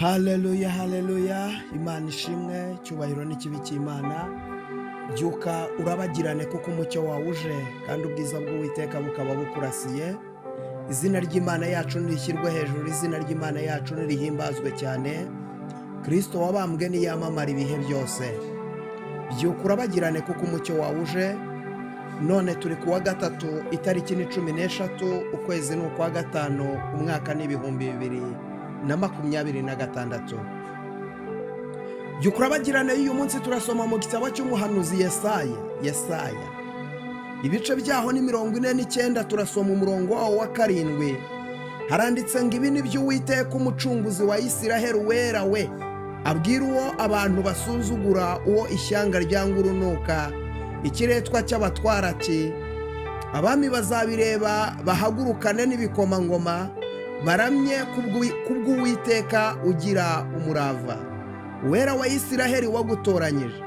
Haleluya, haleluya! Imana ishimwe, icyubahiro n'ikibi cy'Imana. Byuka urabagirane, kuko umucyo wawe uje kandi ubwiza bw'Uwiteka bukaba bukurasiye. Izina ry'Imana yacu nirishyirwe hejuru, izina ry'Imana yacu nirihimbazwe cyane. Kirisito wabambwe niyamamara ibihe byose. Byuka urabagirane, kuko umucyo wawe uje. None turi kuwa gatatu, itariki ni 13, ukwezi ni ukwa gatanu, umwaka ni 2026. Byuka urabagirane y'uyu munsi turasoma mu gitabo cy'umuhanuzi Yesaya. Yesaya, ibice byaho ni 49, turasoma umurongo wawo wa 7. Haranditse ngo: "Ibi ni byo Uwiteka, Umucunguzi wa Isiraheli, Uwera we, abwira uwo abantu basuzugura, uwo ishyanga ryanga urunuka, ikiretwa cy'abatwara, ati: Abami bazabireba bahagurukane n'ibikomangoma, baramye kubw'Uwiteka ugira umurava, Uwera wa Isiraheli wagutoranyije.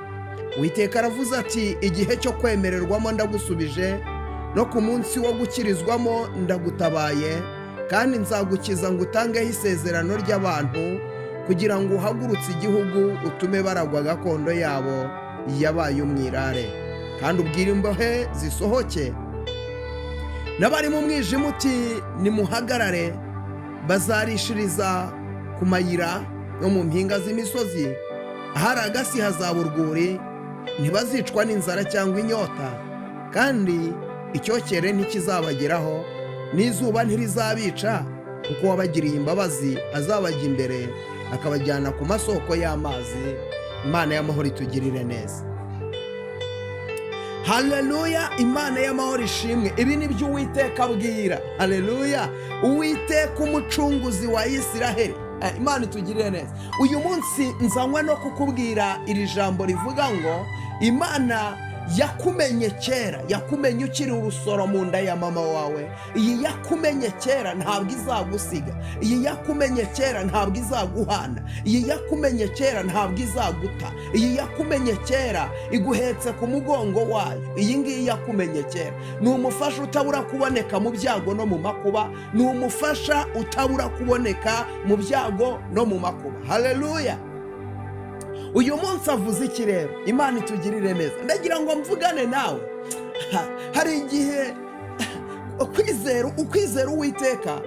Uwiteka aravuze ati: Igihe cyo kwemererwamo ndagusubije, no ku munsi wo gukirizwamo ndagutabaye, kandi nzagukiza ngo utangeho isezerano ry'abantu, kugira ngo uhagurutse igihugu, utume baragwa gakondo yabo yabaye umwirare, kandi ubwire imbohe zisohoke, n'abari mu mwijima uti: Nimuhagarare. Bazarishiriza ku mayira no mu mpinga z'imisozi, ahari agasi hazaba urwuri. Ntibazicwa n'inzara cyangwa inyota, kandi icyokere ntikizabageraho, n'izuba ntirizabica, kuko uwabagiriye imbabazi azabajya imbere, akabajyana ku masoko y'amazi." Imana y'amahoro itugirire neza. Haleluya, Imana y'amahoro ishimwe. Ibi ni byo Uwiteka abwira, haleluya, Uwiteka Umucunguzi wa Isiraheli. Imana itugirire neza. Uyu munsi nzanywe no kukubwira iri jambo rivuga ngo Imana yakumenye kera, yakumenye ukiri urusoro mu nda ya mama wawe. Iyi yakumenye kera ntabwo izagusiga, iyi yakumenye kera ntabwo izaguhana, iyi yakumenye kera ntabwo izaguta, iyi yakumenye kera iguhetse ku mugongo wayo. Iyi ngiyi yakumenye kera ni umufasha utabura kuboneka mu byago no mu makuba, ni umufasha utabura kuboneka mu byago no mu makuba. Haleluya! Uyu munsi avuze iki rero? Imana itugirire neza. Ndagira ngo mvugane nawe. Hari igihe ukwizera Uwiteka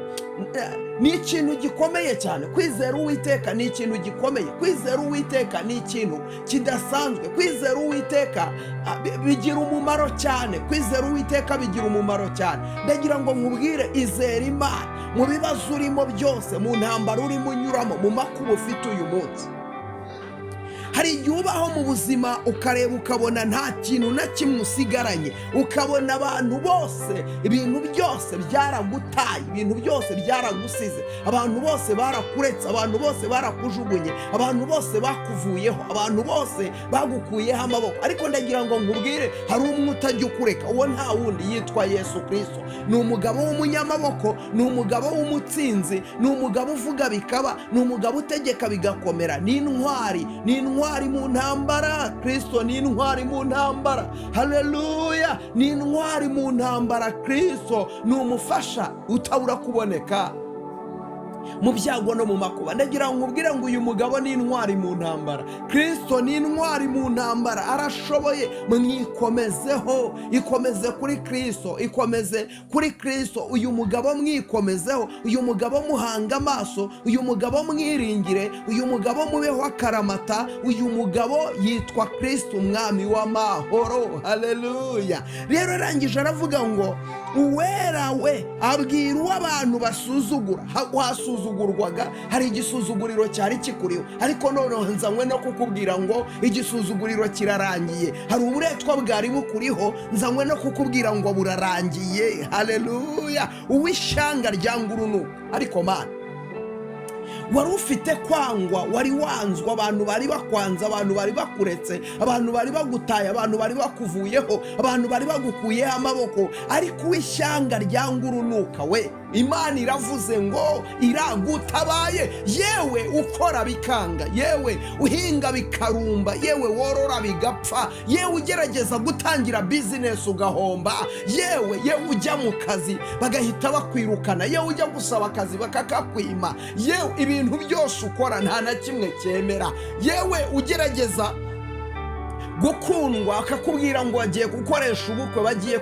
ni ikintu gikomeye cyane. Kwizera Uwiteka ni ikintu gikomeye, kwizera Uwiteka ni ikintu kidasanzwe. Kwizera Uwiteka bigira umumaro cyane, kwizera Uwiteka bigira umumaro cyane. Ndagira ngo nkubwire: izere Imana mu bibazo urimo byose, mu ntambara urimo unyuramo, mu makuba ufite uyu munsi. Hari igihe ubaho mu buzima, ukareba ukabona nta kintu na kimwe usigaranye, ukabona abantu bose, ibintu byose byaragutaye, ibintu byose byaragusize, abantu bose barakuretse, abantu bose barakujugunye, abantu bose bakuvuyeho, abantu bose bagukuyeho amaboko. Ariko ndagira ngo nkubwire, hari umwe utajya ukureka. Uwo nta wundi, yitwa Yesu Kirisito. Ni umugabo w'umunyamaboko, ni umugabo w'umutsinzi, ni umugabo uvuga bikaba, ni umugabo utegeka bigakomera, ni intwari, ni intwari mu ntambara. Kirisito ni intwari mu ntambara. Haleluya! Ni intwari mu ntambara. Kirisito ni umufasha utabura kuboneka mu byago no mu makuba. Ndagira ngo nkubwire ngo uyu mugabo ni intwari mu ntambara. Kirisito ni intwari mu ntambara, arashoboye. Mwikomezeho, ikomeze kuri Kirisito, ikomeze kuri Kirisito. Uyu mugabo mwikomezeho, uyu mugabo muhanga amaso, uyu mugabo mwiringire, uyu mugabo mubeho akaramata. Uyu mugabo yitwa Kirisito, Umwami w'amahoro. Haleluya! Rero arangije aravuga ngo: "Uwera we abwira uwo abantu basuzugura." Wasuzugurwaga, hari igisuzuguriro cyari kikuriho, ariko noneho nzanywe no kukubwira ngo igisuzuguriro kirarangiye. Hari uburetwa bwari bukuriho, nzanywe no kukubwira ngo burarangiye. Haleluya! Uw'ishyanga ryanga urunuka. Ariko Mana, wari ufite kwangwa, wari wanzwe, abantu bari bakwanze, abantu bari bakuretse, abantu bari bagutaye, abantu bari bakuvuyeho, abantu bari bagukuyeho amaboko. Ariko uw'ishyanga ryanga urunuka we Imana iravuze ngo iragutabaye. Yewe ukora bikanga, yewe uhinga bikarumba, yewe worora bigapfa, yewe ugerageza gutangira bizinesi ugahomba, yewe ujya mu kazi bagahita bakwirukana, yewe ujya gusaba akazi bakakakwima, yewe ibintu byose ukora nta na kimwe cyemera, yewe ugerageza gukundwa akakubwira ngo bagiye gukoresha ubukwe, bagiye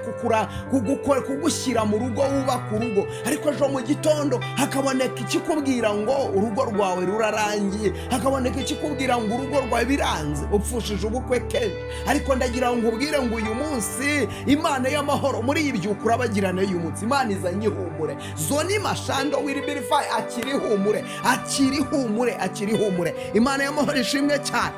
kugushyira mu rugo, wubaka urugo, ariko ejo mu gitondo hakaboneka ikikubwira ngo urugo rwawe rurarangiye, hakaboneka ikikubwira ngo urugo rwawe biranze, upfushije ubukwe kenshi. Ariko ndagira ngo nkubwire ngo uyu munsi Imana y'amahoro muri iyi byuka urabagirane y'uyu munsi, Imana izanye ihumure. Zoni mashando wiribirifayi, akiri ihumure, akiri ihumure, akiri ihumure. Imana y'amahoro ishimwe cyane.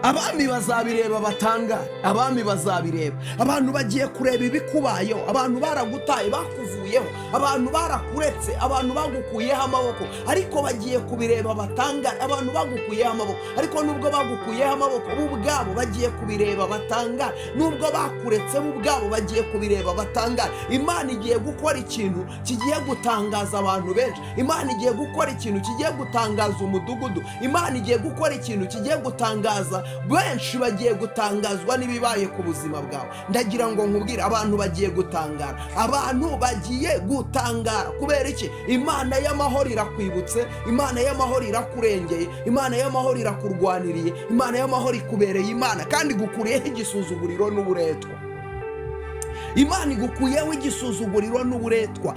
Abami bazabireba batangare, abami bazabireba. Abantu bagiye kureba ibikubayeho, abantu baragutaye, bakuvuyeho, abantu barakuretse, abantu bagukuyeho amaboko, ariko bagiye kubireba batangare. Abantu bagukuyeho amaboko, ariko nubwo bagukuyeho amaboko bo ubwabo bagiye kubireba batangare. Nubwo bakuretse bo ubwabo bagiye kubireba batangare. Imana igiye gukora ikintu kigiye gutangaza abantu benshi. Imana igiye gukora ikintu kigiye gutangaza umudugudu. Imana igiye gukora ikintu kigiye gutangaza benshi. Bagiye gutangazwa n'ibibaye ku buzima bwawe. Ndagira ngo nkubwire, abantu bagiye gutangara, abantu bagiye gutangara. Kubera iki? Imana y'amahoro irakwibutse, Imana y'amahoro irakurengeye, Imana y'amahoro irakurwaniriye, Imana y'amahoro ikubereye Imana, kandi igukuriyeho igisuzuguriro n'uburetwa. Imana igukuyeho igisuzuguriro n'uburetwa.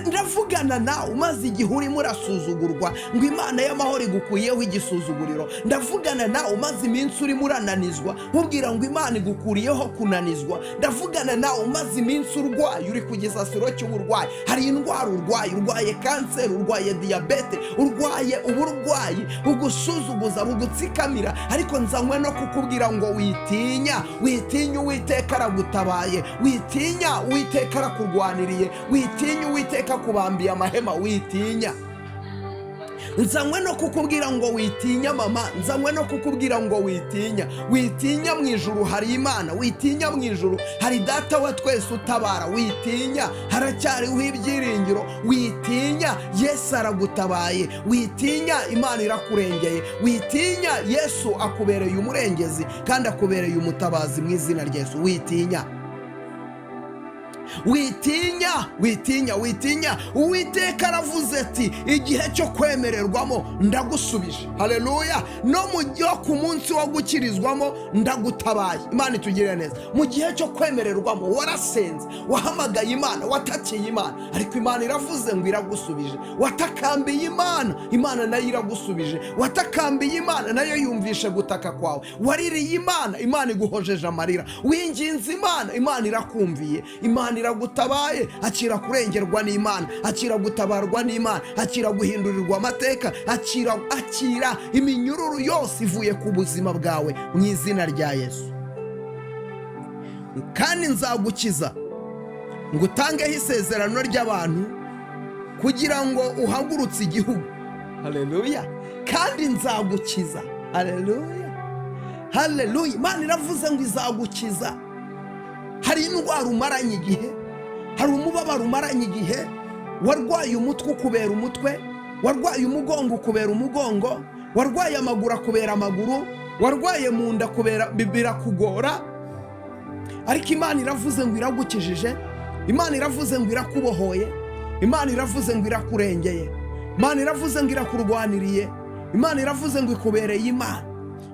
Ndavugana nawe umaze igihe urimo urasuzugurwa, ngo Imana y'amahoro igukuyeho igisuzuguriro. Ndavugana nawe umaze iminsi urimo urananizwa, nkubwira ngo Imana igukuriyeho kunanizwa. Ndavugana nawe umaze iminsi urwaye, uri ku gisasiro cy'uburwayi. Hari indwara urwaye, urwaye kanseri, urwaye diyabete, urwaye uburwayi bugusuzuguza, bugutsikamira, ariko nzanywe no kukubwira ngo witinya, witinya, Uwiteka aragutabaye. Witinya, Uwiteka arakurwaniriye. Witinya, Uwiteka akubambiye amahema. Witinya. Nzanywe no kukubwira ngo witinya mama, nzanywe no kukubwira ngo witinya, witinya, mu ijuru hari Imana. Witinya, mu ijuru hari Data wa twese utabara. Witinya, haracyariho ibyiringiro. Witinya, Yesu aragutabaye. Witinya, Imana irakurengeye. Witinya, Yesu akubereye umurengezi kandi akubereye umutabazi mu izina rya Yesu. Witinya, witinya, witinya, witinya. Uwiteka aravuze ati: "Igihe cyo kwemererwamo ndagusubije." Haleluya! No mu gihe ku munsi wo gukirizwamo ndagutabaye. Imana itugirire neza. Mu gihe cyo kwemererwamo warasenze, wahamagaye Imana, watakiye Imana, ariko Imana iravuze ngo iragusubije. Watakambiye Imana, Imana nayo iragusubije. Watakambiye Imana, nayo yumvishe gutaka kwawe. Waririye Imana, Imana iguhojeje amarira. Winginze Imana, Imana irakumviye, Imana iragutabaye. Akira kurengerwa n'Imana, akira gutabarwa n'Imana, akira guhindurirwa amateka, akira, akira iminyururu yose ivuye ku buzima bwawe mu izina rya Yesu. Kandi nzagukiza, ngo utangeho isezerano ry'abantu kugira ngo uhagurutse igihugu. Haleluya! Kandi nzagukiza. Haleluya, haleluya! Imana iravuze ngo izagukiza. Hari indwara umaranye igihe, hari umubabaro umaranye igihe, warwaye umutwe ukubera umutwe, warwaye umugongo ukubera umugongo, warwaye amaguru akubera amaguru, warwaye mu nda kubera birakugora, ariko Imana iravuze ngo iragukijije. Imana iravuze ngo irakubohoye. Imana iravuze ngo irakurengeye. Imana iravuze ngo irakurwaniriye. Imana iravuze ngo ikubereye Imana.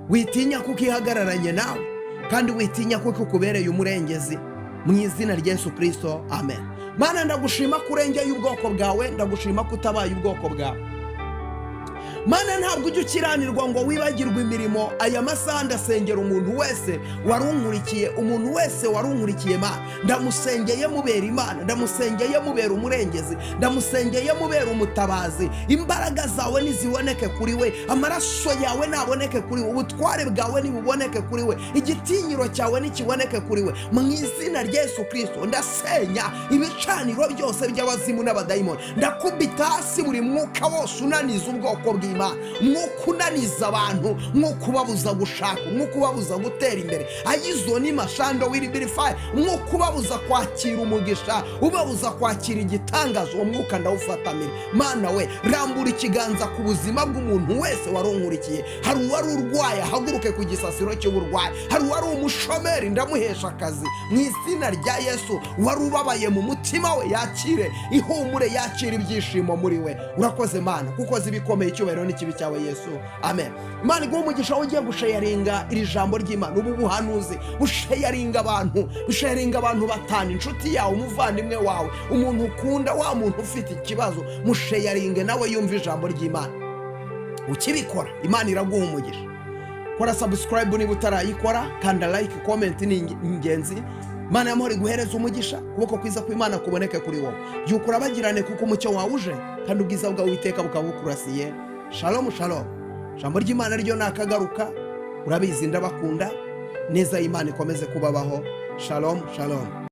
Witinya kuko ihagararanye nawe, kandi witinya kuko ikubereye umurengezi mu izina rya Yesu Kirisito, amen. Mana, ndagushima ko urengeye ubwoko bwawe, ndagushima ko utabaye ubwoko bwawe. Mana, ntabwo ujya ukiranirwa ngo wibagirwe imirimo. Aya masaha ndasengera umuntu wese warunkurikiye, umuntu wese warunkurikiye. Mana, ndamusengeye mubera Imana, ndamusengeye mubera umurengezi, ndamusengeye mubera umutabazi. Imbaraga zawe niziboneke kuri we, amaraso yawe naboneke kuri we, ubutware bwawe nibuboneke kuri we, igitinyiro cyawe nikiboneke kuri we mu izina rya Yesu Kirisito. Ndasenya ibicaniro byose by'abazimu n'abadayimoni, ndakubita hasi buri mwuka wose unaniza ubwoko bw'Imana. ry'Imana. Umwuka unaniza abantu, umwuka ubabuza gushaka, umwuka ubabuza gutera imbere, ayizoni mashando wiribirifayi, umwuka ubabuza kwakira umugisha, ubabuza kwakira igitangaza, uwo mwuka ndawufatamira. Mana we, rambura ikiganza ku buzima bw'umuntu wese wari unkurikiye. Hari uwari urwaye, ahaguruke ku gisasiro cy'uburwayi. Hari uwari umushomeri, ndamuhesha akazi mu izina rya Yesu. Wari ubabaye mu mutima we, yakire ihumure, yakire ibyishimo muri we. Urakoze Mana, kuko uzi ibikomeye. Icyubahiro n'ikibi cyawe Yesu, amen. Imana iguhe umugisha. Ugiye gusharinga iri jambo ry'Imana, ubu buhanuzi, busharinga abantu, busharinga abantu batanu, inshuti yawe, umuvandimwe wawe, umuntu ukunda, wa muntu ufite ikibazo, musharinge nawe yumve ijambo ry'Imana. Ukibikora Imana iraguha umugisha. Kora subscribe niba utarayikora, kanda like, comment ni ingenzi. Imana y'amahoro iguhereza umugisha, ukuboko kwiza kw'Imana kuboneke kuri wowe. Byuka urabagirane, kuko umucyo wawe uje kandi ubwiza bwawe Uwiteka bukaba bukurasiye. Shalom, shalom. Ijambo ry'Imana ryo nakagaruka, urabizi, ndabakunda. Neza y'Imana ikomeze kubabaho. Shalom, shalom.